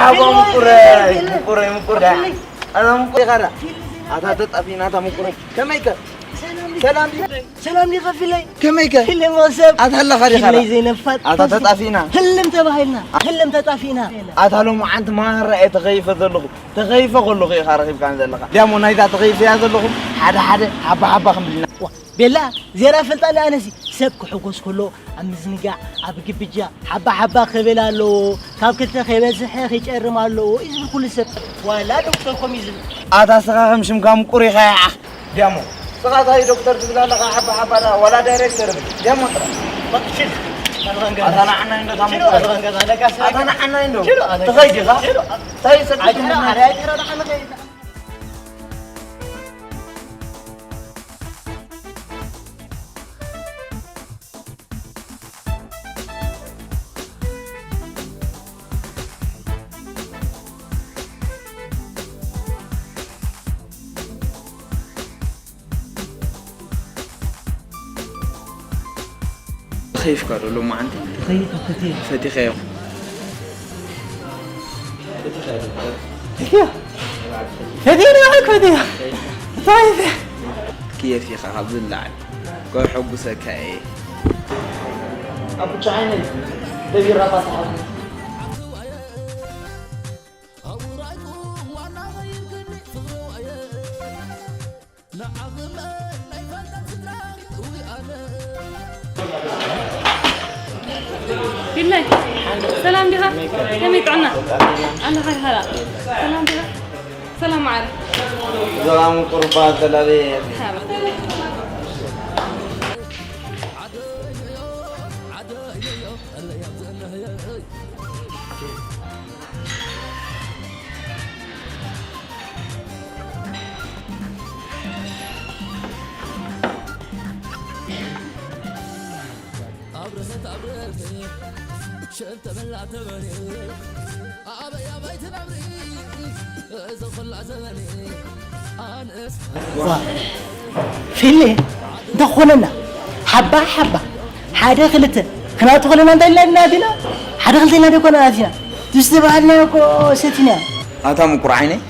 ኣባ ምቁረይ፣ ምቁረይ፣ ምቁረይ። ኣታ ምቁረይ ካራ። ኣታ ተጣፊና፣ ኣታ ምቁረይ። ከመይከ? ሰላም ዲ-፣ ሰላም ዲኻ ፊለይ? ከመይከ? ፊለይ መቕሰብ። ኣታ ኣለኻ ዲኻ? ፊለይ ዘይነፋጥ። ኣታ ተጣፊና። ህልም ተባሂልና። ህልም ተጣፊና። ኣታ ሎማዓንቲ ማራ እየ ተኸይፈ ዘለኹ። ተኸይፈ ከለኹ ኢኻ ረኺብካን ዘለኻ። ዲያሞ ናይዛ ተኸይፈያ ዘለኹ ሓደ ሓደ ሓባ ሓባ ክንብልና። ዋ፣ ቤላ፣ ዜራ ፈልጣ ለኣነሲ ሰብ ክሕጎስ ከሎ ኣብ ምዝንጋዕ፣ ኣብ ግብጃ፣ ሓባ ሓባ ክብል ኣለዎ። ካብ ክልተ ከይበዝሐ ክጨርም ኣለዎ እዩ ዝብል ኩሉ ሰብ። ዋላ ዶክተር ኮም እዩ ዝብል። ኣታ ስኻ ከም ሽምካ ምቁር ኢኻ ይዓኽ። ዲያሞ፣ ስኻ እንታይ ዶክተር ትብል ኣለኻ? ሓባ ሓባ ዳ-፣ ዋላ ዳይሬክተር ብል። ዲያሞ ጥራሕ። ሽል። ኣታ ንዓናይ እንዶ ታሙ ሽሉ፣ ኣታ ንዓናይ እንዶ። ሽሉ፣ ኣታ ትኸይድ ኢኻ? ሽሉ፣ ኣታ እንታይ ሰኪት ኣይትረ-፣ ምናምን? ኣታ ኣይትረ-፣ ኣታ ንኸይድ። ተኸይፍካ ዶ ሎማዓንቲ? ተኸይፈ ፈትየ። ፈቲኸዮ። ፈትየ። ፈትየ ንባዕልክ ፈትየ። እንታይ ፈትየ? ክየፍ ኢኻ ካብ ዝለዓል። ከሐጉሰካ እየ። ኣቡቻ ዓይነይ፣ ደቢራ ፋሳሓት። ቢላይ፣ ሰላም ዲኻ? ከመይ ጥዕና? ኣለኻ ይሃላ። ሰላም ዲኻ? ሰላም ማዕረ። ሰላም ቁርባ ተላለየ። ሓባ። ዋ፣ ፊሊ፣ እንታይ ክኾነና? ሓባ ሓባ፣ ሓደ ክልተ፣ ክናቱ ከለና እንታይ ኢልና ኢና ኣቲና? ሓደ ክልተ ኢልና ዶ ኮና ኣቲና? ትስቲ በሃልናዮ እኮ ሰቲና። ኣታ ምቁር ዓይነይ፣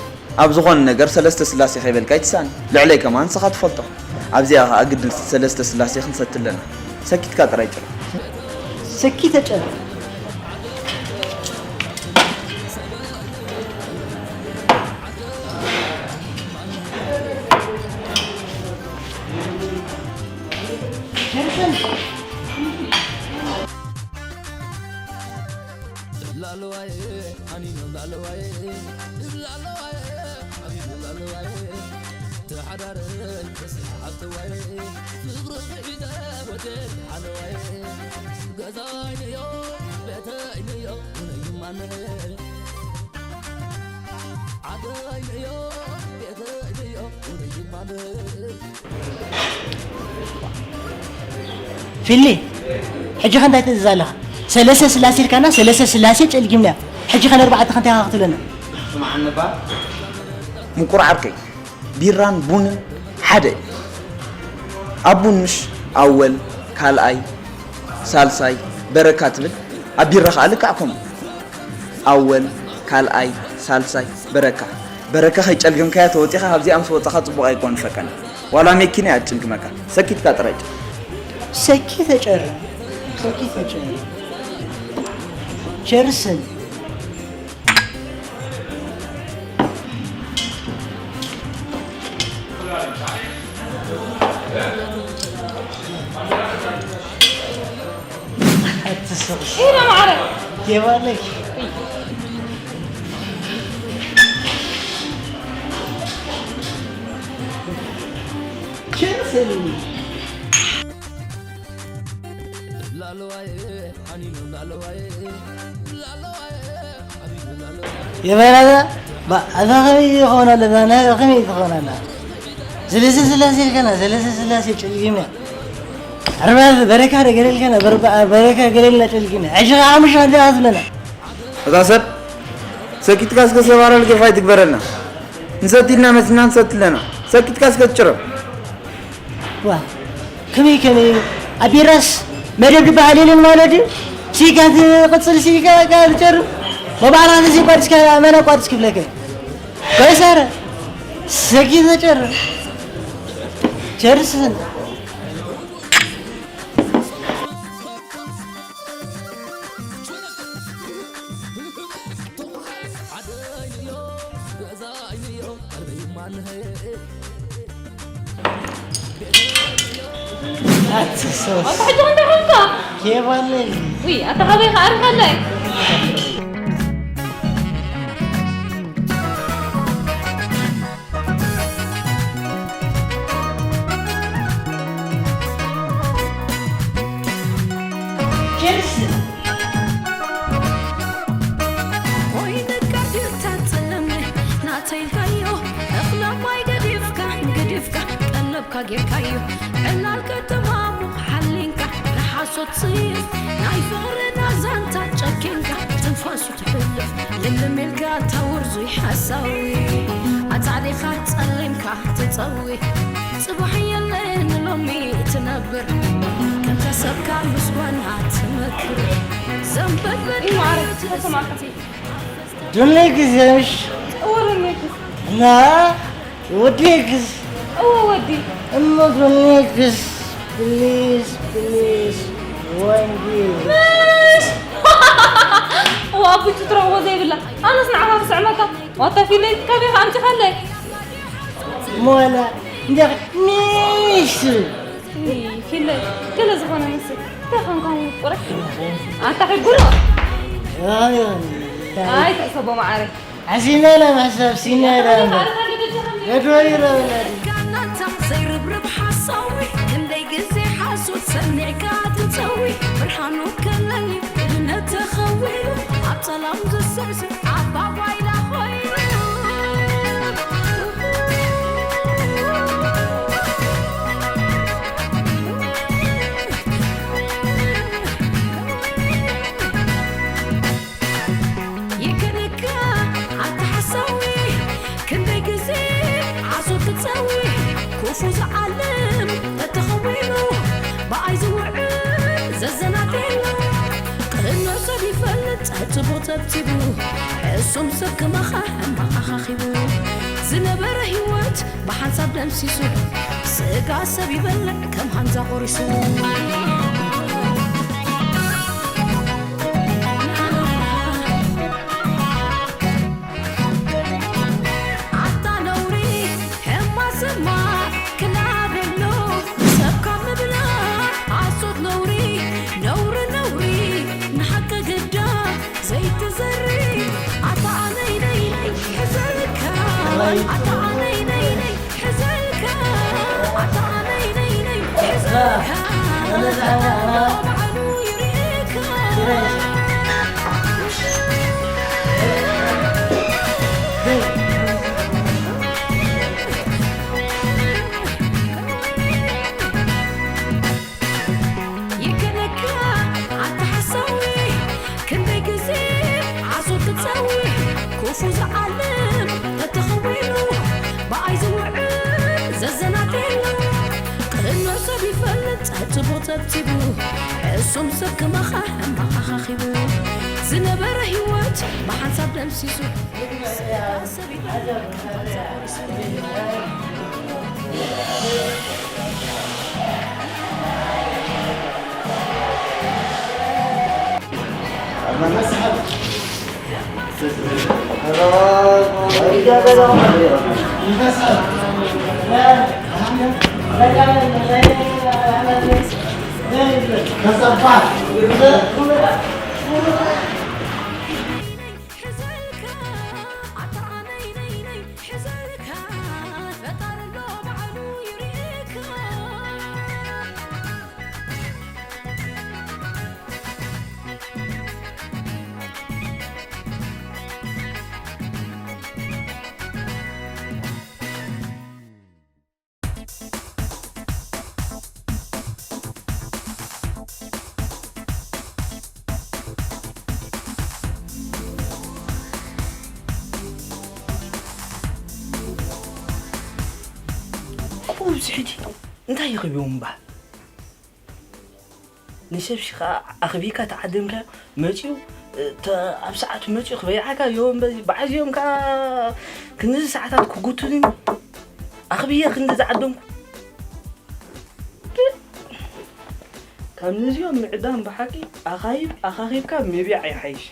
ኣብ ዝኾነ ነገር ሰለስተ ስላሴ ከይበልካ ኣይትስኣን። ልዕለይ ከማን ንስኻ ትፈልጦ። ኣብዚኣ ኸኣ ግድን ሰለስተ ስላሴ ክንሰቲ ኣለና። ሰኪትካ ጥራይ ጭር። ሰኪተ ጭር። ፊሊ፣ ሕጂ ኸ እንታይ ትእዝዝ ኣለኻ? ሰለስተ ስላሴ ኢልካና፣ ሰለስተ ስላሴ ጨልጊምና። ሕጂ ኸ ነርባዕተ ኸ እንታይ ኢኻ ክትብለና? ስምዓኒ እባ። ምቁር ዓርከይ፣ ቢራን ቡንን ሓደ እዩ። ኣብ ቡን ምሽ ኣወል፣ ካልኣይ፣ ሳልሳይ፣ በረካ ትብል፣ ኣብ ቢራ ኸኣ ልክዕ ከምኡ። ኣወል፣ ካልኣይ፣ ሳልሳይ፣ በረካ። በረካ ከይጨልገምካያ ተወጢኻ ካብዚኣ ምስ ወጻኻ ጽቡቕ ኣይኮን ፈቀን። ዋላ መኪና እያ ትጭልግመካ። ሰኪትካ ጥራይ ጨር። ሰኪተ ጨር። ሰኪተ ጨር። ቸርስን። ኣትስቕ። ኢረ ማዕረ። ኬፍ ኣለኪ። ቸርሰኒ። የበላዛ፣ ባ-፣ ኣዛ ከመይ ይኾን ኣሎ፣ እዛ ናይ ከመይ ትኾን ኣላ? ሰለስተ ስላሴ ኢልከና፣ ሰለስተ ስላሴ ጨልጊምና። ኣርባ በረካ ደ ገለ ኢልከና፣ በርባ-፣ በረካ ገለ ኢልና ጨልጊምና። ሕጂ ኸዓ ሓሙሽተ ክንደይ ትብለና? እታ ሰብ፣ ሰኪትካ እስከ ሰባራ ልገፋ ይትግበረልና። ንሰቲ ኢልና መሲና ንሰቲ ኣለና። ሰኪትካ እስከ ትጭረም። ዋ፣ ከመይ፣ ከመይ፣ ኣብ ቢራስ መደብ ዝበሃል የለን ማለት ድዩ? ሲካ ትቕጽል፣ ሲካ፣ ካ ትጨርም። በባዕላ ንዚ ቋድስካ መነ ቋድስ ክብለከ። ቆይ ሰረ፣ ሰጊ ዘጨር። ቸርስ። ኣቲ ሶስ። ኣታ ሕጂ እንታይ ኾንካ? ኬፍ ኣለኒ። ውይ፣ ኣታ ካበይ ከ ኣርካለይ? ቸርስ። ኮይንካ ዲርታ ጸለምኒ ናተይ ኢልካዮ፣ እኽለ ማይ ገዲፍካ፣ ገዲፍካ፣ ቀለብካ ጌርካዮ። ዕላል ከተማሙ ሓሊንካ፣ ንሓሶት ጽይፍ፣ ናይ ፍቕርና ዛንታ ጨኪንካ፣ ትንፋሱ ትሕልፍ፣ ልምልም ኢልካ ታወርዙይ ሓሳዊ። ኣጻሊኻ ጸሊምካ ትጸዊ፣ ጽባሕ የለን ሎሚ ትነብር፣ ከምታ ሰብካ ምስ ጓና ትመክር። ዘንበል በል ኢማረ፣ ተሰማዕካ። ዱኔ ግዜ ምሽ? እወ፣ ዱኔ ግዜ። ና፣ ወዲ ግዝ። እወ፣ ወዲ። እሞ ዱኔ ግዝ፣ ፕሊዝ፣ ፕሊዝ፣ ወንጊ። ምሽ! እዋ፣ ኣቡቹ ትረኽቦ ዘይብላ። ኣነስ ንዓኻ ክስዕመካ። ዋታ ፊለይ፣ ካበይ ከ ኣምጺኻለይ? ሞላ፣ እንደ ሚሽ። እይ፣ ፊለይ፣ ገለ ዝኾነ መስል። እንታይ ኾንካ ምቁረ? ኣታ ሕጉሮ? ኣይ፣ ኣይ፣ ተሰቦ መዓረይ። ኣሲና ኢና ምሕሳብ፣ ሲና ኢና እምበር። ገድወይ ረብና። ጋናታ ዘይርብርብ ሓሳዊ፣ ክንደይ ግዜ ሓሶት ሰሚዕካ ትጸዊ። ብርሃኑ ከለሊ፣ ድነት ተኸዊሉ፣ ኣብ ጸላም ዝስዕስዕ፣ ኣብ ባባይላ ኮይኑ። ይከነካ ኣታ ሓሳዊ፣ ክንደይ ግዜ ዓሶ ክትጸዊ፣ ክፉ ዝዓልም ተተኸዊሉ፣ ብኣይ ዝውዕል ዘዘናትየሉ። ቅኑዕ ሰብ ይፈልጥ ጸብጽቡ ጸብጺቡ፣ ሕሱም ሰብ ክመኻ ሕማቕ ኣኻኺቡ። ዝነበረ ህይወት ብሓንሳብ ደምሲሱ፣ ስጋ ሰብ ይበልዕ ከም ሃንዛ ቆሪሱ። ኣታ ነውሪ ሕማስማ ክላበሎ፣ ሰብ ካብ ምብላዕ ሓሶት ነውሪ፣ ነውሪ ነውሪ ንሓቂ ግዳ ዘይትዘሪ። ኣታ ኣነይ ነይ ነይ ሕዘልካ፣ ኣታ ኣነይ ነይ ነይ ሕዘልካ፣ ኣታ ኣነይ ነይ ነይ ሕዘልካ። ባዕሉ ይርእካ። ይከነካ ኣታ ሓሳዊ፣ ክንደይ ግዜ ዓሶ ክትጸዊ፣ ክፉ ዝዓልም ተተኸዊሉ፣ ብኣይ ዝውዕል ዘዘናትየሉ። ቅኑዕ ሰብ ይፈልጥ ጸብጽቡ ጸብጺቡ፣ ሕሱም ሰብ ክመኻ ሕማቕ ኣኻኺቡ። ዝነበረ ህይወት ብሓንሳብ ደምሲሱ፣ ስጋ ሰብ ይፈልጥ ሕዘልካ ኣታ ነይ ነይ ነይ ሕዘልካ ፈጣሪ ኣሎ ባዕሉ ይርእካ። ቁሩብ ዝሕጂ እንታይ ይኽብዮም እምበኣር? ንሰብሲ ኸኣ ኣኽቢካ ተዓደምካዮ መጺኡ እተ ኣብ ሰዓቱ መጺኡ ክበይዓካ እዮም በዚ በዓዚኦም ከኣ ክንዚ ሰዓታት ክጉቱኒ ኣኽብየ ክንዲ ዝዓደምኩ። ካብ ነዚኦም ምዕዳም ብሓቂ ኣኻይብ ኣኻኺብካ ምብያዕ ይሓይሽ።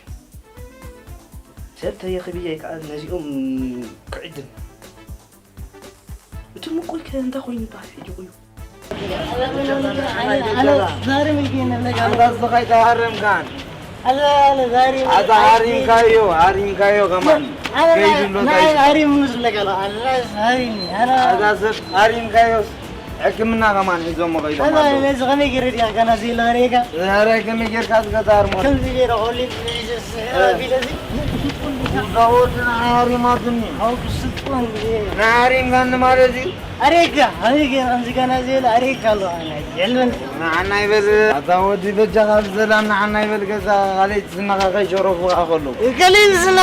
ሰብ ተየኽብየ ከኣ ነዚኦም ክዕድም። እቲ ምቁል ከ እንታይ ኮይኑ ይበሃል ሕጂ እዩ? ኣነ ዛሬ ምን ይገኝ ነገር ኣንታ ዝኸይ ተሃረምካን ኣነ ዛሬ ኣታ ሃሪምካዮ ሃሪምካዮ ከማን ከይድሎ ናይ ዛሬ ምን ዝለቀለ ኣነ ዛሬ ኣነ ኣዛ ሰብ ሃሪምካዮስ ሕክምና ከማን ሒዞሞ ከይዶም ኣለዉ። ነዚ ከመይ ገይረ ዲያ ገና ዘይለበረካ ዛሬ ከመይ ጌርካ ትገዛርሞ ከምዚ ገይረ ኦንሊ ቢለዚ ዛወድና ሃሪማትኒ ኣው ክስጥቆን ንሃሪምካኒ ማለት እዩ ኣሬካ ኣበይ ገይረ ከምዚ ገና ዘይለ ኣሬካ ኣሎ ኣነ የለን ንዓና ይበል ኣታ ወዲ በጃኻ ብሰላም ንዓና ይበል ገዛ ካልእ ትስናኻ ከይሸረፉ ከኣ ከለዉ ገሊል ዝና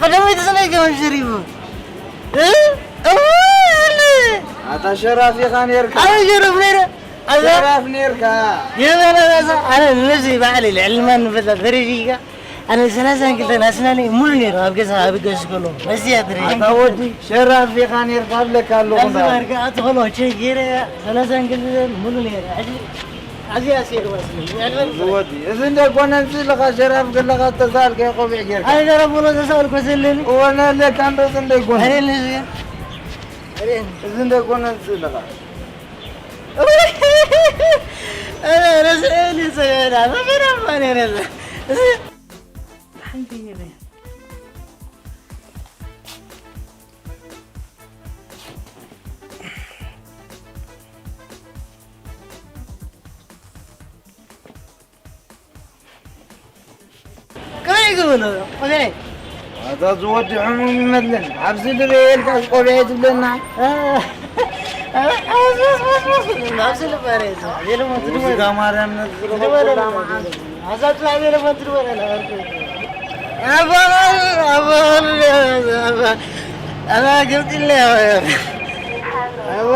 ቀዳማይ ተሰናይ ገመን ሸሪፉ ኣታ ሸራፍ ኢኻ ኔርካ ኣበይ ሸረፍ ነይረ ሸራፍ ኔርካ የበለዛ ኣነ ነዚ ባዕለይ ልዕሊ ማን ንፈላ ደረጃ ኣነ ሰላሳን ክልተን ኣስናኒ ሙሉ ነይሩ ኣብ ገዛ ኣብ ገዝ ከሎ መስያ ትሪ ኣታ ወዲ ሸራፍ ኢኻ ኔርካ ብለካ ኣለኹ ኣብዚ ባርካ ኣትኸሎ ቸጊረ ሰላሳን ክልተን ሙሉ ነይሩ ሕጂ ኣዚያ ሴሩ ኣስኒ ወዲ እዚ እንደ ኮነ እንስልኻ ሸራፍ ገለኻ ተሳልከ ቆቢዕ ጌርካ ኣነ ደረቦሎ ተሳልኮ ዘለኒ ወነ ለካ እንደዚ እንደ ኮነ ኣሬን ነዚ ኣሬን እዚ እንደ ኮነ እንስልኻ ረስኤኒ ሰገዳ መፈራማ ነረዛ ሓንቲ ይበል ከመይ ክብሎ ቆገይ ኣታ ዝወዲ ሕሙም ይመለን ኣብዚ ድረየልካ ቆቢዐ ትብለና ኣብዚ ልባረ የለሞ ሙዚቃ ማርያም ነዝግሮ ኣዛጥላ የለሞ ትድወለ ኣባ ኣባ ኣባ ኣባ ገብጥለ ኣባ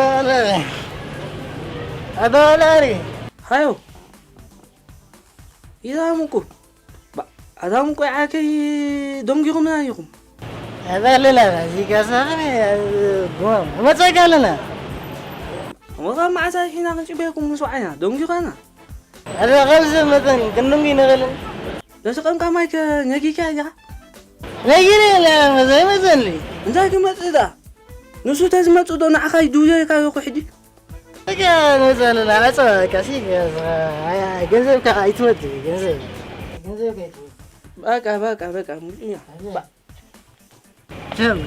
ኣባ ኣባ ሃዮ ይዛሙቁ ኣዛሙቁ ዓከይ ደንጊኹምና ኢኹም ኣባለላ እዚ ጋሳኸነ መፀጋ ኣለና ወኻ መዓሳ ሒና ክንጭበየኩም ምስ ወዓይና ደንጊኻና ኣዛ ኸምዚ መጠን ክንደንጊ ንኽእልን ለስቐምካ ማይከ ነጊካ ኢኻ ነጊረ የለ መዘ ይመዘሊ እንታይ ክመጽእ ዳ ንሱ ተዝመጽእ ዶ ንዓኻ ይድውየካ ይኹ ሕጂ በቃ መዘለና ኣጸዋካ ሲ ገንዘብካ ኣይትወድ ገንዘብ ገንዘብካ ኣይትወድ በቃ በቃ በቃ ሙሉኛ ቸም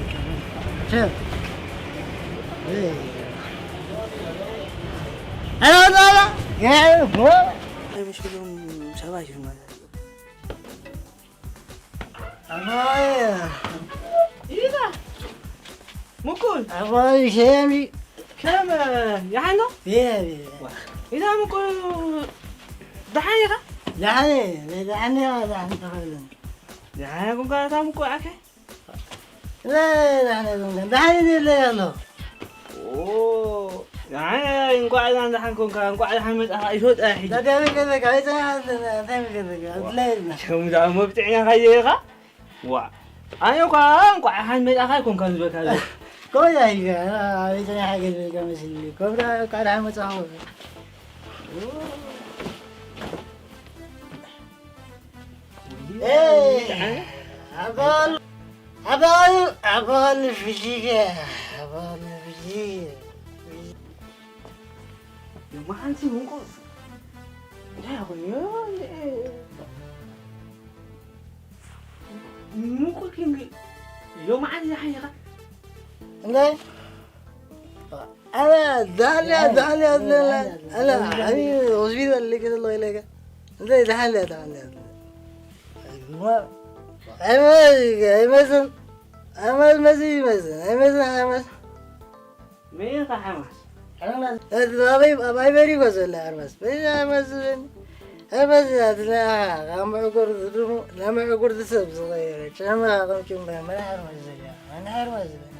ቸም ኣላላ ኣይመሽሎም ሰባ እዩ ማለት ኣባየ ይዛ ምኩል ኣባይ ሸያሚ ከም ያሓኖ የቢ ይዛ ምኩል ደሓን ኢኻ ደሓን ደሓን ደሓን ተኸልን ደሓን ኩንካ እታ ምኩል ዓከ ደሓን ደሓን ይብለይ ኣሎ ደሓን እንኳዕ ዛ ደሓን ኮንካ እንኳዕ ደሓን መጣኻ ይሾጣ ሕጂ ዳዳዊ ገዘካ ኣይፀናሓ እንታይ ገዘካ ኣብድላይ ኢልና ከም ዛ መብፅዕና ካየ ኢኻ ዋ ኣነ እኳ እንኳዕ ሓን መጣኻ ኣይኮንካን ዝበልካ ዘሎ ከመይ ኢልካ ኣበይ ፀኒሓ ገዝበልካ መሲሉ ከምዳ ቃል ሓመፃኹ ኣባል ኣባል ኣባል ፍሽከ ኣባል ፍሽከ ሎማዓንቲ ምንቆ እንታይ ኮይኑ ምንቆ ኪንግ ሎማዓንቲ ዝሓይኻ እንታይ ኣላ ዳልያ ዳልያ ኣለና ኣላ ዓብዪ ሆስፒታል ልክ ዘሎ ኢለካ እንታይ ዝሓልያ ተዓልያ ኣይመስል ኣይመስል ይመስል ኣይመስል ሓማስ መየኻ ሓማስ ኣበይ ኣበይ በሪጎ ዘሎ ሓርማስ በይ ሓርማስ ዝበኒ ሓርማስ ኣትለኣ ካብ ምዕጉር ዝድሙ ናብ ምዕጉር ዝሰብ ዝቐየረ ጨማ ከምኪ እምበር መን ሓርማስ ዘያ መን ሓርማስ ዝበኒ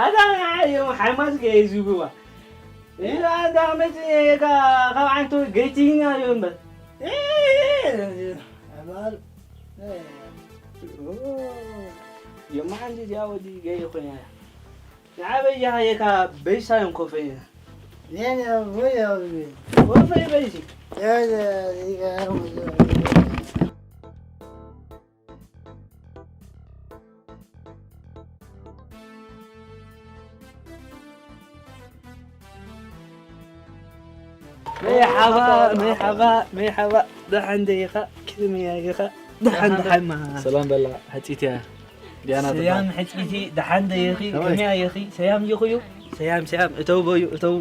ኣታ እዮም ሓማስ ገየ ዝብዋ ኢላ እንዳ መጽ ካብ ዓንቱ ገይቲኛ እዩ እምበር። ኣባል የማን ዲያ ወዲ ገይ ኮይና። ንዓበይ ያየካ በይሳ እዮም ኮፈይ። ኔን ወይ ወይ። ኮፈይ በይሲ። መርሓባ፣ መርሓባ፣ መርሓባ። ደሓን ዶ ኢኻ? ከመይ ኢኻ? ደሓን፣ ደሓን። ደሓን ማ። ሰላም በላ፣ ሕጽይቲ እያ። ዲያና ሰያም ትበሃል። ሕጽይቲ፣ ደሓን ዶ ኢኺ? ከመይ? ከመይ ኢኺ? ሰያም ኢኹ እዩ። ሰያም፣ ሰያም፣ እተው በዩ፣ እተው፣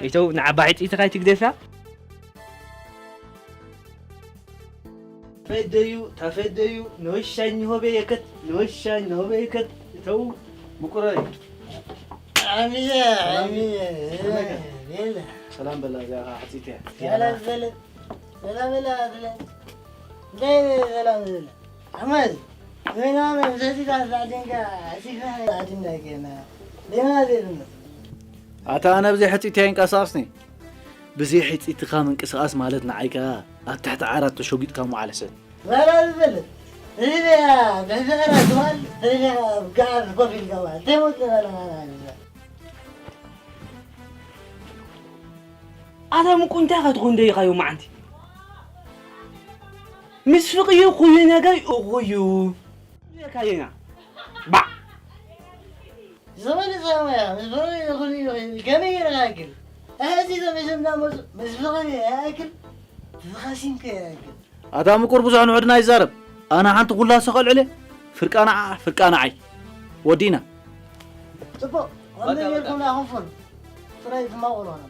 እተው፣ ንዓባ ሕጽይቲ ካይ ትግደፋ? ፈደዩ፣ ተፈደዩ፣ ንወሻኝ ንሆበ የከት፣ ንወሻኝ ንሆበ የከት፣ እተው፣ ምቁረይ። ዓሚየ፣ ሰላም። ዓሚየ፣ ከመይ? የለ። ሰላም በላ፣ እዚኣ ኸዓ ሕጽይቲ እያ። ሰላም በለ፣ ሰላም በለ፣ ኣትለ። እንታይ ሰላም በለ? ኣማዚ፣ ወይና መምሰሲታት ዛዕዲንካ፣ ኣሲፋ ዛዕዲንካ ጌና። ሌማ ዘይብነት። ኣታ ኣነ ብዘይ ሕጽይቲ ኣይንቀሳቐስኒ። ብዘይ ሕጽይትኻ ምንቅስቓስ ማለት ንዓይ ከኣ ኣብ ትሕቲ ዓራት ተሸጒጥካ ምውዓል ሰብ። ዋላ ዝፈልጥ። እዚ ደኣ ብሕቲ ዓራት ትውዓል፣ እዚ ደኣ ኣብ ገዓር ኮፍ ኢልካ ውዓል። እንታይ ሞት ዝበለ ማለት እዩ? ኣታ ምቁ እንታይ ኢኻ ትኾን ደይኻዮ መዓንቲ? ምስ ፍቕዩ ኩሉ ነገር እኹዩ። ደካየና። ባዕ! ዝበለጸ ሞያ ምስ ፍቕሪ ይኹን ይኹን ከመይ ጌርካ ይኣክል? ኣዚ ዘመዘምና መሱ ምስ ፍቕሪ ይኣክል፣ ተኻሲምካ ይኣክል። ኣታ ምቁር ብዙሕ ንዑድና ይዛረብ። ኣነ ሓንቲ ኩላሶ ከልዕለ፣ ፍርቃ ንዓ፣ ፍርቃ ንዓይ። ወዲና። ጽቡቕ፣ ወንደ በቃ፣ ጌርኩም በቃ። ኣኹፍሉ። ጥራይ ትማቑሩ ሆነ።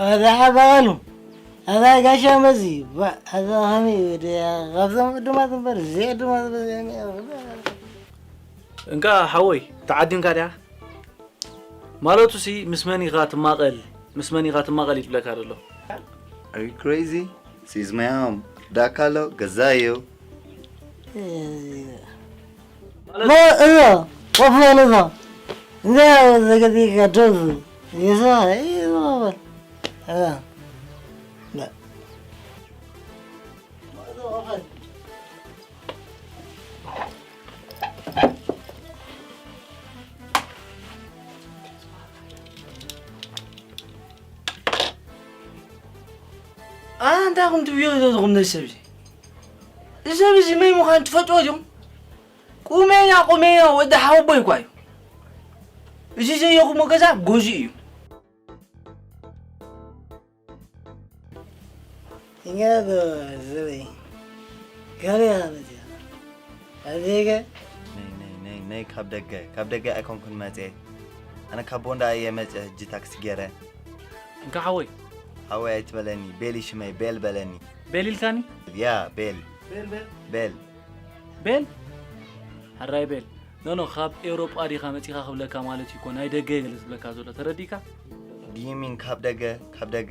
ኣዛ ሓባቐሉ፣ ኣዛ ጋሻ መዚ፣ ባ-፣ ኣዛ ኸመይ እዩ ድያ? ካብዞም ዕዱማት እምበር፣ ዘይዕዱማት እምበር፣ እንካ ሓወይ፣ ተዓዲምካ ድያ? ማለቱሲ፣ ምስ መን ኢኻ ትማቐል? ምስ መን ኢኻ ትማቐል ይብለካ ዘሎ። Are you crazy? ሲዝማያም ዳካሎ ገዛዮ። ሎ፣ እዞ፣ ቆፎ፣ እዞ። እንደ ዘገዲ ከደሱ። ይዞ፣ ይዞ፣ እዞ። ላ። ኣንታ ኹም ትብዮ ዘለኹም ነዚ ሰብ እዚ። እዚ ሰብ እዚ መን ምዃኑ ትፈልጥዎ ዲኹም? ቁሜና፣ ቁሜና፣ ወዲ ሓወቦይ እኳ እዩ። እዚ ዘየኹሞ ገዛ ገዙ እዩ። እኛ ዶ ዝበይ? ገበያ መጽያ። ኣዜገ? ነይ፣ ነይ፣ ነይ፣ ነይ፣ ካብ ደገ፣ ካብ ደገ ኣይኮንኩን መጽየ። ኣነ ካብ ቦንዳ እየ መጽየ፣ ሕጂ ታክሲ ገይረ። እንካ ሓወይ። ሓወይ ኣይትበለኒ፣ ቤል እዩ ሽመይ፣ ቤል በለኒ። ቤል ኢልካኒ? ያ፣ ቤል። ቤል፣ ቤል። ቤል? ቤል? ሕራይ ቤል። ኖ፣ ኖ፣ ካብ ኤውሮጳ ዲኻ መጺኻ ክብለካ ማለት እዩ እኮ፣ ናይ ደገ እየ ገለ ዝብለካ ዘሎ፣ ተረዲእካ? Do you mean ካብ ደገ፣ ካብ ደገ?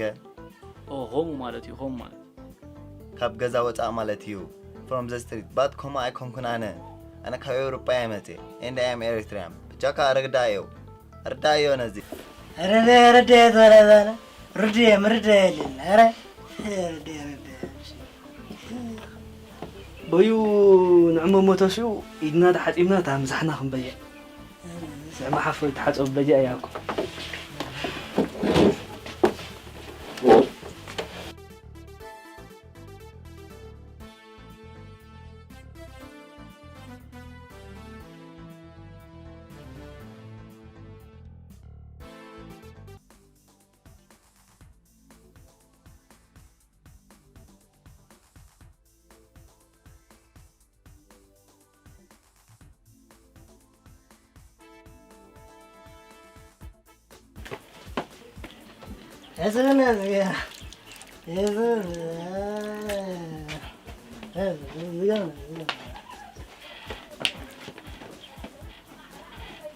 ኦ፣ ከምኡ ማለት እዩ፣ ከምኡ ማለት። ካብ ገዛ ወጻእ ማለት እዩ። From the street። But ከምኡ ኣይኮንኩን ኣነ። ኣነ ካብ ኤውሮጳ እየ መጽየ። And I am Eritrean። ብቻ ከኣ ርዳእ እዩ። ርዳእ እዩ ነዚ። ርዳእ፣ ርዳእ እየ ዝበለ ዘለ። ርዳእ እየ፣ ምርዳእ የለን። ኣረ፣ ርዳእ፣ ርዳእ። በዩ ንዕመሞ ተሲኡ ኢድና ተሓጺብና እታ ምሳሕና ክንበልዕ። ንዕመ ሓፎይ ተሓጸቡ በጃ እያ እኮ።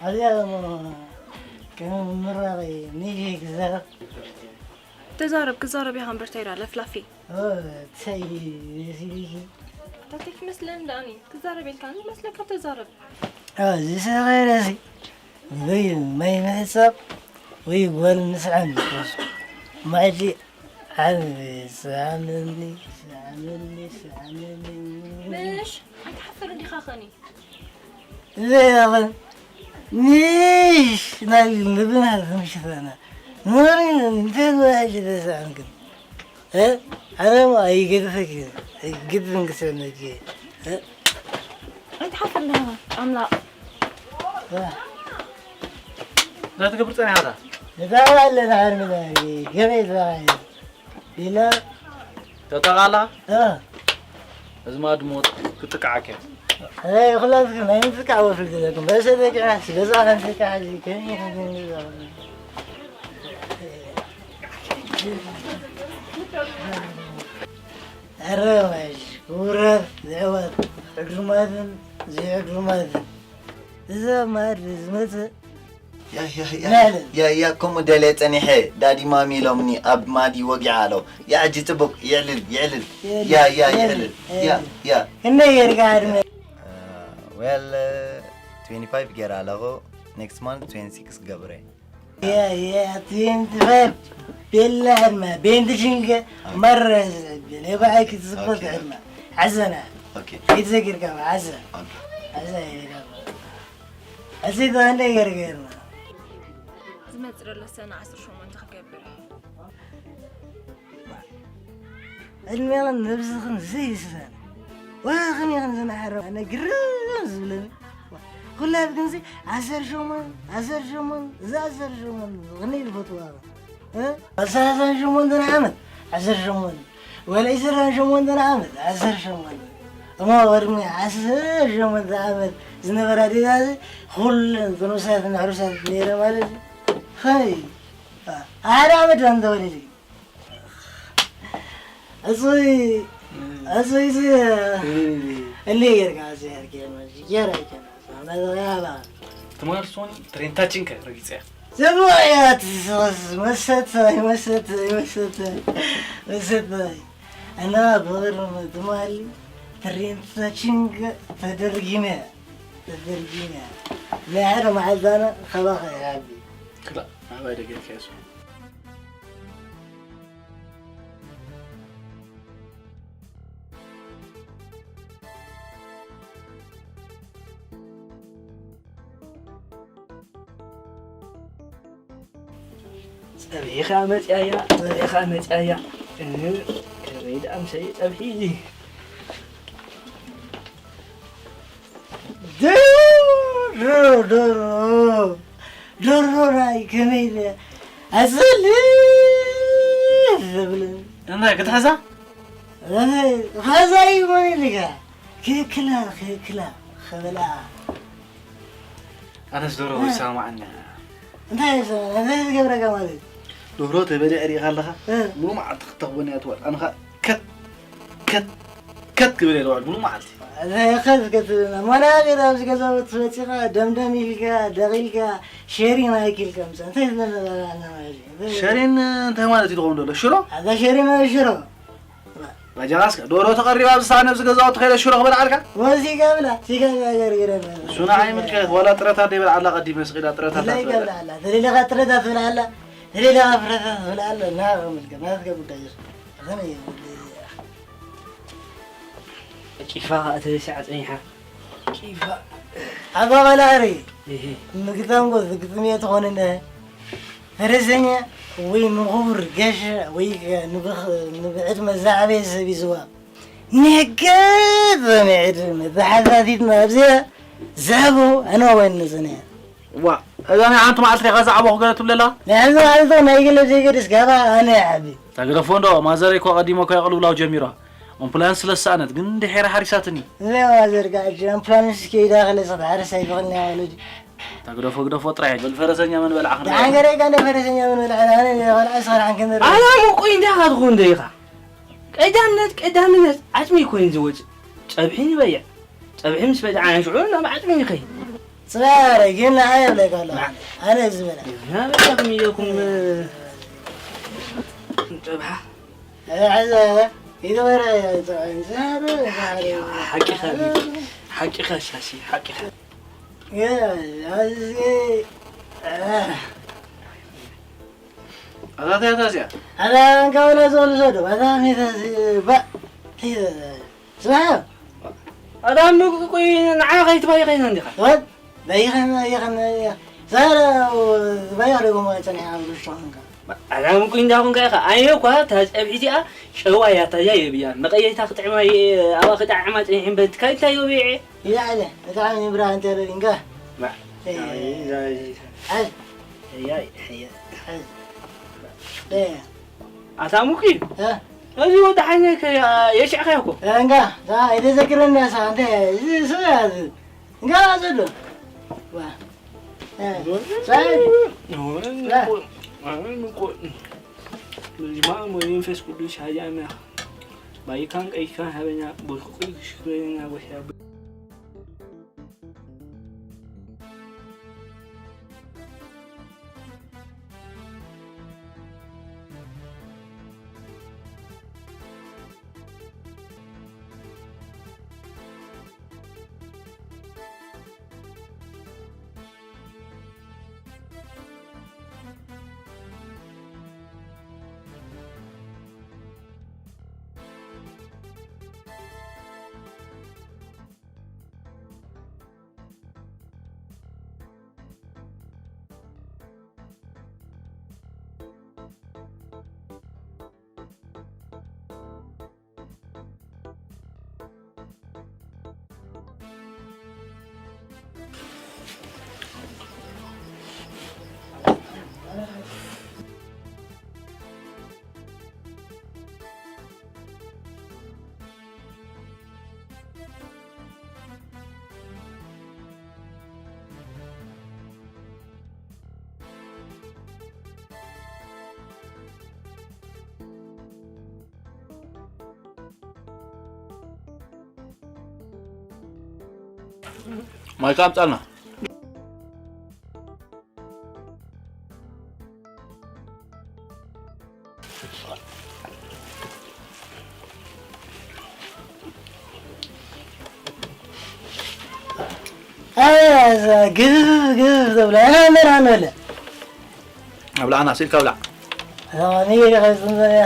ኣዚኣ ደሞ ከም ምራቕ ሚዜ ክዛረብ። ተዛረብ፣ ክዛረብ ኢኻ እምበር ተይራ ለፍላፊ። ተይ፣ እንታይ ትመስለኒ ደኣኒ? ክዛረብ ኢልካ መስለካ ተዛረብ። ዝሰኸረሲ ወይ ማይ ምሕጻብ ወይ ጓል ምስዓም ይኮሱ። ማዕዲ ዓብ ስዓመኒ፣ ስዓመኒ፣ ስዓመኒ። ምሽ ኣይትሓፍር እንዲኻ ኸኒ? ዘይረኽን ምሽ ናይ ምግብና ዝምሽፈና ኖሪ እንተጓጅ ተሰኣንክን ኣረማ ይገድፈኪ ግድን ክሰነኪ ኣይትሓፍር እንዲኻ ኣምላኽ እንታይ ትገብር ጸኒሓታ? እዛ ኣለና ሓርምና ገበይ ዝበሃል ኢላ ተጠቓላ እ እዚ ማድሞት ክጥቃዓከ ኣይ ኩላትኩም ናይ ምጥቃዕ ወፍሪ ዘለኩም በሰ ደቂዓ ስገዛ ከም ጥቃዓ ከመይ ከም ኣረማሽ ውረድ ዝዕወት ዕዱማትን ዘይዕዱማትን እዛ ማድ ዝመጽእ ያ ያ ያ ያ ያ ከምኡ ደልየ ጸኒሐ ዳዲ ማሚ ኢሎምኒ ኣብ ማዲ ወጊዓ ኣሎ ያ ሕጂ ጽቡቅ ይዕልል ይዕልል ያ ያ ይዕልል ያ ያ ክንደይ ጌርካ ዕድመ well twenty-five ገይረ ኣለኹ next month twenty-six ገብረ ያ ያ twenty-five ቤላ ዕድመ ቤንት ሽንገ መረ ለባይ ክትዝበት ዕድመ ሓዘና okay ከይትዘጊርካ ሓዘ okay ሓዘ ይረባ እዚ ጓንደ ገርገርና ዝመጽእ ዘሎ ሰነ ዓሰርተ ሸሞንተ ክገብር እየ ዕድሜኽን ነብስኽን ዘይስፈን ዋኽን ኢኽን ዝናሓረ ኣነ ግርም ዝብለኒ ኩላት ክንሲ ዓሰርተ ሸሞን ዓሰርተ ሸሞን እዛ ዓሰርተ ሸሞን ዝኽነይ ዝፈትዋ ኣሳላሳን ሸሞንተን ዓመት ዓሰርተ ሸሞን ወላ ዒስራን ሸሞንተን ዓመት ዓሰርተ ሸሞንተ እሞ ቅድሚ ዓሰርተ ሸሞንተ ዓመት ዝነበራ ዲታዚ ኩለን ጥኑሳት ምሕሩሳት ነይረ ማለት እዩ ኸይ ሓደ ዓመት ዶ እንተወሊድ እዩ እጹይ እጹይ እዚ እሊ ጌርካ እዚ ጌርካ ጌራ ይከና ትማል ሶኒ ትሬንታ ቺንከ ረጊጸያ ዘብዋያት ዝኸስ መሰተይ መሰተይ መሰተይ መሰተይ እና ብቕርም ትማሊ ትሬንታ ቺንከ ተደርጊመ ተደርጊመ ናይ ሓደ መዓልታና ካባኸ ይሃቢ ክላእ ናባይ ደገርካ የሱ ጸብሒ ኸኣ መጺኣያ ጸብሒ ኸኣ መጺኣያ እ ከመይ ደኣ ምሰይ ጸብሒ ደሮ ደሮ ደሮ ናይ ከመይ ኢለ ኣዘል ዝብል እንታይ ክትሕዛ ኸዛ ይኾን ኢልካ ክክላ ክክላ ኸበላ ኣነስ ዶሮ ይሰማማዓኒ እንታይ እንታይ ዝገብረካ ማለት ዶሮ ተበሊዐ ሪኢኻ ኣለኻ ሙሉ መዓልቲ ክትተኽቦን እያ ትወል ኣነኻ ከት ከት ከት ክብል እየ ዝውዕል ሙሉ መዓልቲ ከት ከት ሞና ገዳ ኣብዚ ገዛውት መፂኻ ደምደም ኢልካ ደቒልካ ሸሪን ኣይኪልካ ምሳ እንታይ ዝነበረ ማለት እዩ ሸሪን እንታይ ማለት እዩ ትኸውን ዘሎ ሽሮ ኣዛ ሸሪን ሽሮ ባጃኻስከ ዶሮ ተቐሪባ ብሳነ ኣብዚ ገዛውቲ ከይደ ሽሮ ክበልዓልካ ወሲጋ ብላ ሲጋ ገርግረ እሱ ንዓይ ምልከት ዋላ ጥረታ ደይ በልዓላ ቀዲመ ስኺዳ ጥረታ ላይ ገብላ ኣላ ተሌለኻ ጥረታ ትብላ ኣላ ተሌለኻ ፍረታ ትብላ ኣላ እና ምልከት ናትከ ጉዳይ እዩ ከመይ እዩ ቂፋ ተበሲዓ ጸኒሓ ቂፋ ኣባ ባላሪ ምግጣም ጎዝ ግጥም እየ ትኾንነ ፈረሰኛ ወይ ንኽቡር ገሸ ወይ ንብዕድ መዛዕበየ ሰብ ይዝዋ ንገበ ምዕድ መተሓታቲትና ኣብዚኣ ዛቦ ኣነ ወይ ንጽንያ ዋ እዛ ናይ ሓንቲ መዓልቲ ኢኻ ዛዕባ ክገለ ትብለላ ናይ ሓንቲ መዓልቲ ናይ ገለ ዘይገድስ ጋባ ኣነ ዓቢ ተግደፎ እንዶ ማዘረይ እኮ ቀዲሞ እኮ የቕልብላው ጀሚራ ኣምቡላንስ ስለ ዝሰኣነት ግን ድሒራ ሓሪሳትኒ እዚኣ ማዘር ጋር ኣምቡላንስ ከይዳ ከለሰ ተሓርስ ኣይፈቕልና ወለዲ ተግደፎ ግደፎ ጥራይ በል ፈረሰኛ መን በልዓ ክንዳ ደሓን ገረይ ጋር ፈረሰኛ መን በልዓ ኣነ ቆልዓ ሰራሕን ከመር ኣላ ሙቁይ እንዳ ካትኹ እንደ ኢኻ ቀዳምነት ቀዳምነት ዓጽሚ ኮይኑ ዝወጽእ ጸብሒ ንበይዕ ጸብሒ ምስ በልዓ ሽዑ ናብ ዓጽሚ ይኸይድ ጽባረ ግን ንዓይ የብለካ ኣሎ ኣነ ዝበላ ናበይኩም ኢለኩም ረብሓ። ሕዘ ይግበረ። ሓቂኻ፣ ሓቂኻ ሻሺ፣ ሓቂኻ። ኣታ እንታይ እያ እዚኣ? ኣታ እንካብላ ዝቕልሶ ዶ? ኣታ ሜታ ባ ስማዕ። ኣታ ምቁይ ንዓ ከይትባይኸ ኢና እንዲኻ። ወድ ባይኸ፣ ባይኸ፣ ባይኸ። ዛረ ባይኸ ደጎማ ጸኒሓ ኣብ ርሽቶንካ። ኣታ ምቁይ እንዳኹንካ ኢኻ። ኣየ እኳ እታ ጸብሒ እዚኣ ሸዋ እያ፣ እታ እያ የብያ። መቐየይታ ክጥዕማ እየ፣ ኣብኣ ክጥዕማ ጸኒሐ እምበር፣ እንታይ፣ እንታይ እዮ ብይዐ? ይላዕለ፣ ብጣዕሚ ብርሃን ተረዲንካ። ማ-፣ እይ፣ ኣይ፣ ኣይ። ኣይ። ኣይ፣ ኣይ፣ ኣይ። ኣይ። ደ-፣ ኣታ ሙኪ፣ እ? እዚ ወዲ ሓይነ ከ-፣ የሽዕኻ እኮ። እንጋ፣ ዛ፣ ኣይተዘክረኒ ሳ፣ እንተ፣ እዚ፣ እዚ፣ እዚ። እንጋ፣ ዘሎ። ዋ። እ፣ ሳይ። ዋ። በስመ አብ ወወልድ ወመንፈስ ቅዱስ፣ አሐዱ አምላክ። ባይካን ቀይካን ሀበኛ፣ ቦርኩ ቀይ ሽክረኛ ወሲያ። ማይካ ኣምጻልና። ኣዛ ግፍ ግፍ ተብላ፣ ኣና መን ኣመለ? ኣብላዕና፣ ሲልካ ኣብላዕ። ኣዛ ምን ይደኸ ዝንበያ?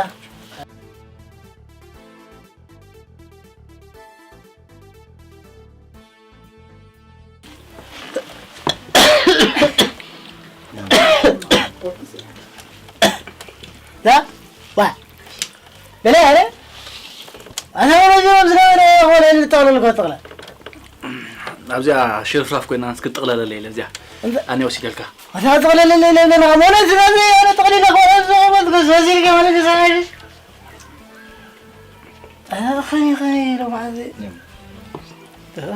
ዳ? ዋ። ገለ ያለ? ኣታ ወረጅ ወብዝና ወደ ሆነ ልጠቕለል እኮ ጠቕለል። ኣብዚኣ ሽርፍራፍ ኮይና እስክትጥቕለለለይ ኢለ እዚኣ እንተ- ኣነ ወሲደልካ። ኣታ ጠቕለለለይ ኢለ እብለና፣ ሞነ ዝናብ ያለ ጠቕሊለ እኮ ኣብዚ ቆመት ጎስ ወሲድካ ማለት ይሰማሽ? ኣታ ኸኒ ኸኒ ኢሎ ማለት ኣታ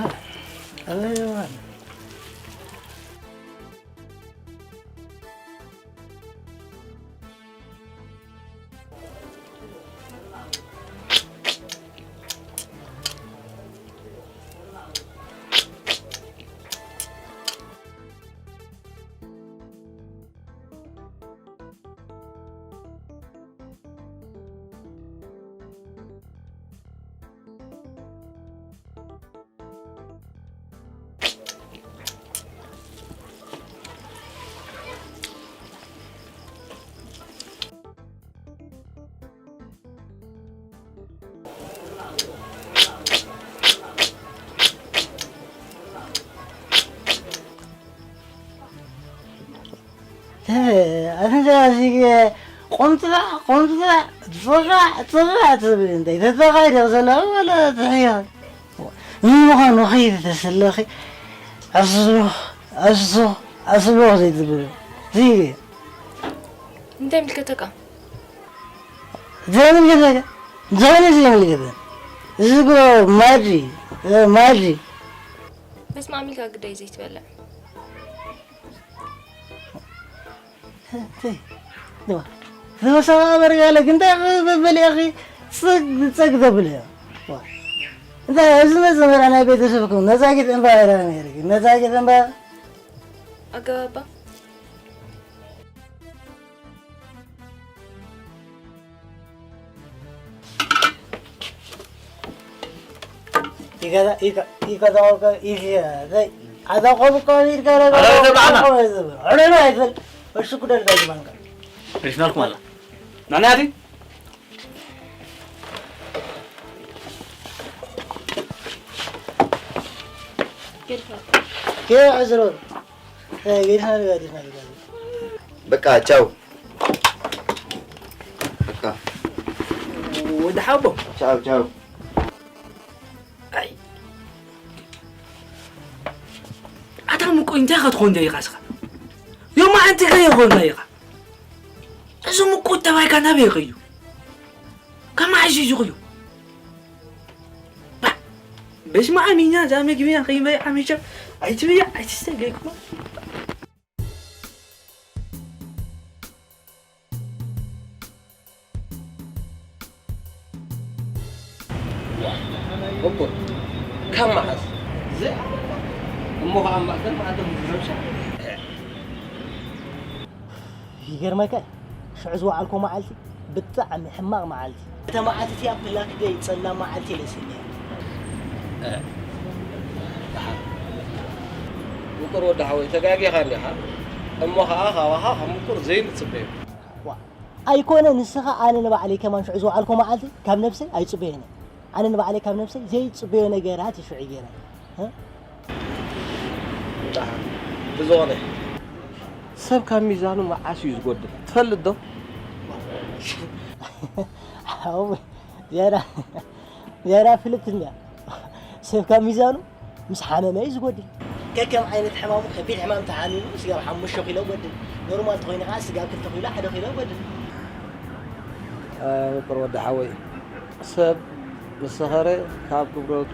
ኣንተ እዚ ቆምጥጣዕ፣ ቆምጥጣዕ፣ ጽፋዕ፣ ጽፋዕ ትብል እንታይ? ተተኻይደ ዘለኹ ወላ ትሕዮ። ንምዃኑ ኸይድ ተሰለኺ፣ ኣስሎ፣ ኣስሎ፣ ኣስሎ ዘይትብል። እዚ እንታይ ምልከተካ? ዘይምልከተካ? እንታይ ዘይምልከተካ? እዚ እኮ ማጂ፣ እ፣ ማጂ። በስመ አብ ኢልካ ግዳይ ዘይትበልዕ። እንታይ? ንዋ። ንወሰባ በርጋለ ግን እንታይ ክበልያኺ? ጽግ፣ ጽግ ተብልዮ። ዋ። እንታይ ኣብዚ መዘመርያ ናይ ቤተሰብኩም ነጻጊት እምባ ኢራ ነይርኪ። ነጻጊት እምባ? ኣገባባ። ይገዛ ይገዛውከ ይሽዘይ ኣዛቆብቆ ይገረገ ኣረ ተብዓና። ዑደና ይፈል እሱ ጉደል ጋጅማንካ ሪፍናልኩም ኣላ ናናያቲ ኬ ዕዝሮ ጌድና ጌድና በቃ ቻው። በቃ ወደ ሓቦ ቻው ቻው። ኣይ ኣታ ምቁ እንታይ ክትኾን ዶ ኢኻ ስኻ ዮማ ኣንቲ ከ ይኾን ኢኻ እዚ ምቁ ተባይካ ናበይ ኸዩ ከመሓይሽ እዩ ዝኽዩ በስመ ኣብ እኛ እዛ መግቢና ከይበይ ዓሚሸ ኣይትብያ ኣይትስተ ገይኩማ እኩል ካብ መዓስ ዘይኣመልካ እሞ ከዓ ኣብ ማእከል መዓልቶም ዝረብሻ ይገርመካ ሽዑ ዝወዓልኮ መዓልቲ ብጣዕሚ ሕማቕ መዓልቲ እታ መዓልቲ እቲኣ ብላክ ደይ ጸላም መዓልቲ ኢለ ስለ ምቁር ወዲ ሓወይ ተጋጊኻ እንዲኻ እሞ ከዓ ካባኻ ካብ ምቁር ዘይንፅበዮ ኣይኮነ ንስኻ ኣነ ንባዕለይ ከማን ሽዑ ዝወዓልኮ መዓልቲ ካብ ነብሰይ ኣይፅበየነ ኣነ ንባዕለይ ካብ ነብሰይ ዘይፅበዮ ነገራት እዩ ሽዑ ገይረ ብዝኾነ ሰብ ካብ ሚዛኑ መዓስ እዩ ዝጎድል ትፈልጥ ዶ? ዝያዳ ዝያዳ ፍልጥት እንድያ ሰብ ካብ ሚዛኑ ምስ ሓመመ እዩ ዝጎድል ከከም ዓይነት ሕማሙ ከቢድ ሕማም ተሓሚሙ ስጋብ ሓሙሽተ ኪሎ ይጎድል ኖርማል ተኾይኑ ከዓ ስጋብ ክልተ ኪሎ ሓደ ኪሎ ይጎድል ምቁር ወዲ ሓወይ ሰብ ምስ ሰኸረ ካብ ክብረቱ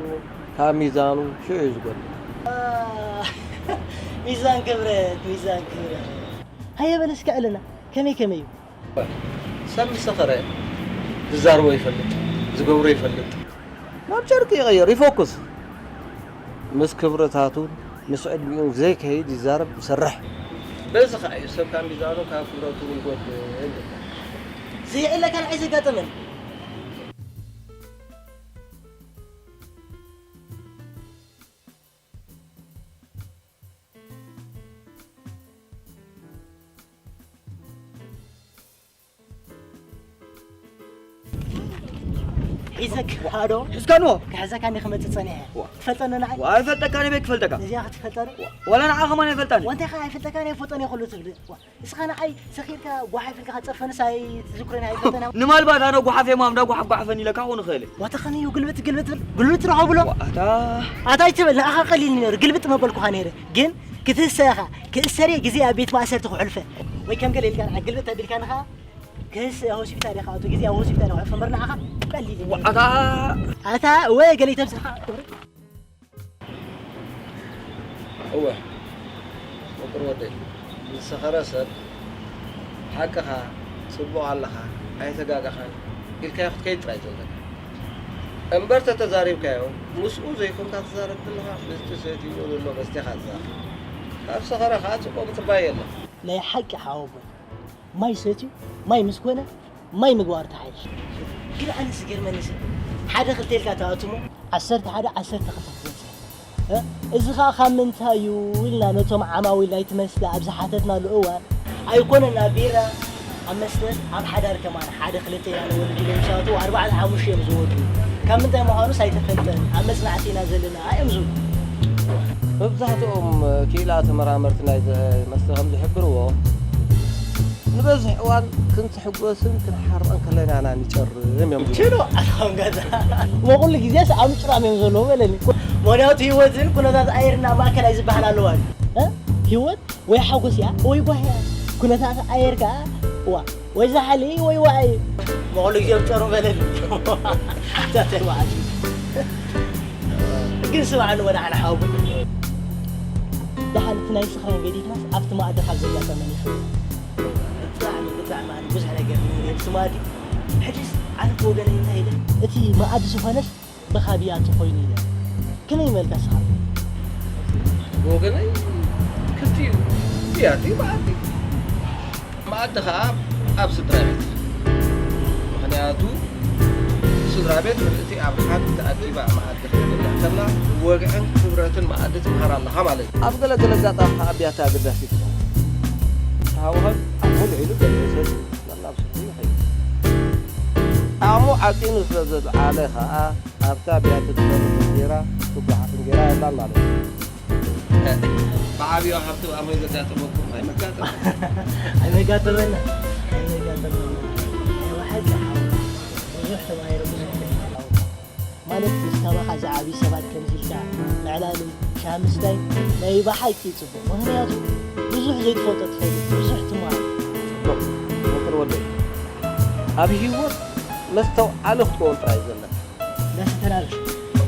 ካብ ሚዛኑ ሽዑ እዩ ዝጎድል ሚዛን ክብረት ሚዛን ክብረት ሃየ በል እስኪ ዕልና ከመይ ከመይ እዩ ሰብ ምስ ሰኸረ ዝዛረቦ ይፈልጥ ዝገብሮ ይፈልጥ ናብ ጨርቂ ይቐየር ይፎክስ ምስ ክብረታቱን ምስ ዕድሚኡን ዘይከይድ ይዛረብ ይሰርሕ በዚ ከዓ እዩ ሰብ ካብ ሚዛኑ ካብ ክብረቱ ይጎድል ዘይዕለ ካልዓይ ዘጋጠመን ሒዘክ ሃዶ ሒዝካንዎ ክሕዘካ እንዲ ክመፅእ ፀኒሐ ትፈልጠኒ ንዓይ ዋ ኣይፈልጠካን በይ ክፈልጠካ እዚኣ ክትፈልጠኒ ዋላ ንዓ ከማን ኣይፈልጣን ወንታይ ከዓ ኣይፈልጠካን ኣይፈልጠን እየ ኩሉ ትብል ዋ፣ እስኻ ንዓይ ሰኺርካ ጓሓፍ ኢልካ ከፀርፈንስ ኣይትዝክሮን ኣይፈልጠን እየ ንምልባት ኣነ ጓሓፍ እየ ማም እንዳ ጓሓፍ ጓሕፈን ኢለካ ክኾን ይኽእል እየ ዋተኸን እዩ ግልብጥ ግልብጥ ብል ግልብጥ ረኸ ብሎ ዋ፣ ኣታ ኣታ ኣይትበል ንዓኻ ቀሊል ነይሩ ግልብጥ መበልኩኻ ነይረ ግን ክትህሰ ኢኻ ክእሰር እየ ግዜ ኣብ ቤት ማእሰርቲ ክሕልፈ ወይ ከም ገለ ኢልካ ንዓ ግልብጥ ኣቢልካ ንኻ ክህስ ሆስፒታል ኢኻ ኣቶ ግዜ ኣብ ሆስፒታል ኢኻ ዕፈ መርናዕኻ ቀሊል እዩ። ኣታ ኣታ ወይ ገለ ይተብስኻ እወ ፍቅር ወደይ ዝሰኸረ ሰብ ሓቅኻ ጽቡቕ ኣለኻ ኣይተጋገኻን ኢልካዮ ክትከይድ ጥራይ ዘለካ እምበር ተተዛሪብካዮ ምስኡ ዘይኮንካ ትዛረብ ዘለኻ ምስቲ ሰትይዎ ዘሎ መስተ ኢኻ ትዛረብ ካብ ሰኸረ ኸኣ ጽቡቕ ምጽባይ የለን ናይ ሓቂ ሓወቦይ ማይ ሰትዩ ማይ ምስ ኮነ ማይ ምግባሩ ተሓይሽ። ግን ኣነ ዝገርመኒ ሰብ ሓደ ክልተ ኢልካ ትኣቱ እሞ ዓሰርተ ሓደ ዓሰርተ ክልተ ክትበፅሕ እ? እዚ ኸዓ ካብ ምንታይ እዩ ኢልና ነቶም ዓማዊል ናይቲ መስተ ኣብ ዝሓተትናሉ እዋን ኣይኮነን ኣብ ቢራ ኣብ መስተ ኣብ ሓዳር ከማን ሓደ ክልተ ኢና ንወልድ ኢሎም ዝኣትዉ ኣርባዕተ ሓሙሽተ እዮም ዝወዱ ካብ ምንታይ ምዃኑስ ኣይተፈልጠን ኣብ መፅናዕቲ ኢና ዘለና እዮም ዝብሉ። መብዛሕትኦም ክኢላ ተመራመርቲ ናይዚ መስተ ከም ዝሕብርዎ፣ ንበዝሒ እዋን ክንትሕጎስን ክንሓርቕን ከለና ኢና ንጨርም እዮም ዝብሉ። ችሎ ኣታኹም ገዛ እሞ ኩሉ ግዜስ ኣብ ምጭራም እዮም ዘለዉ በለኒ። ምኽንያቱ ህይወትን ኩነታት ኣየርን ኣብ ማእከል ኣይዝበሃል ኣለዋ እዩ። እ? ህይወት ወይ ሓጎስ እያ ወይ ጓሂ እያ። ኩነታት ኣየር ከኣ እዋ ወይ ዛሕሊ ወይ ዋዒ። እሞ ኩሉ ግዜ ኣብ ጨርም በለኒ። ሓታታይ መዓልቲ። ግን ስማዕኒ ወደ ዓለ ሓወቦይ። ደሓን እቲ ናይ ስኽራን ገዲፍናስ ኣብቲ መኣዲ ካብ ዘጋጠመኒ ይኽእል። ብጣዕሚ ብጣዕሚ ኣነ ብዙሕ ነገር ነይሩ ስማዲ ሕጅስ ኣነ ብወገነይ እንታይ ኢለ እቲ መኣዲ ዝኾነስ ብኻብያ ተኾይኑ ኢለ ከመይ መልካ ስኻ ብወገነይ ክልቲኡ ብያቲ መኣዲ መኣዲ ኸዓ ኣብ ስድራ ቤት ምኽንያቱ ስድራ ቤት ምልእቲ ኣብ ሓንቲ ኣኪባ መኣዲ ክትብል እያ ከላ ወግዕን ክብረትን መኣዲ ትምሃር ኣለኻ ማለት እዩ። ኣብ ገለ ገለ ኣጋጣሚ ከዓ ብያታ ኣገዳሲት ትኸውን። ተሃዋህብ ኣብ ሙሉእ ኢሉ ገለ ሰብ ናብ ናብ ስርሑ ይኸይድ። ዓቕሙ ዓፂኑ ስለ ዘልዓለ ከዓ ኣብታ ብያቲ ትሰርሕ እንጀራ ትጓሓፍ እንጀራ የላን ማለት እዩ። ብዓብዩ ሃብቲ ኣሞይ ዘጋጠመኩም ኣይመጋጠመ? ኣይመጋጠመና ኣይመጋጠመና። ናይ ብሓቂ ሓው ብዙሕ ተማሂረ ብዙሕ ተማሂረ። ማለት ምስ ካባኻ ዝዓብዩ ሰባት ከምዚ ኢልካ ምዕላሉ ሻምስታይ ናይ ብሓቂ እዩ ፅቡቕ። ምኽንያቱ ብዙሕ ዘይትፈልጦ ትፈልጥ ብዙሕ ትማር። ምክር ወደይ ኣብ ህይወት መስተውዓሊ ክትከውን ጥራይ እዩ ዘለካ። እንዳሰተናል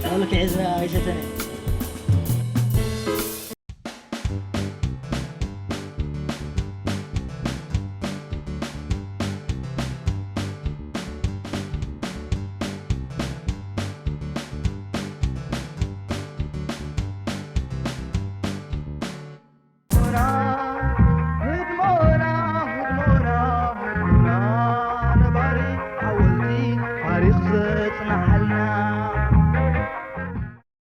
ቃሉ ክሕዝና ኣይሰተነ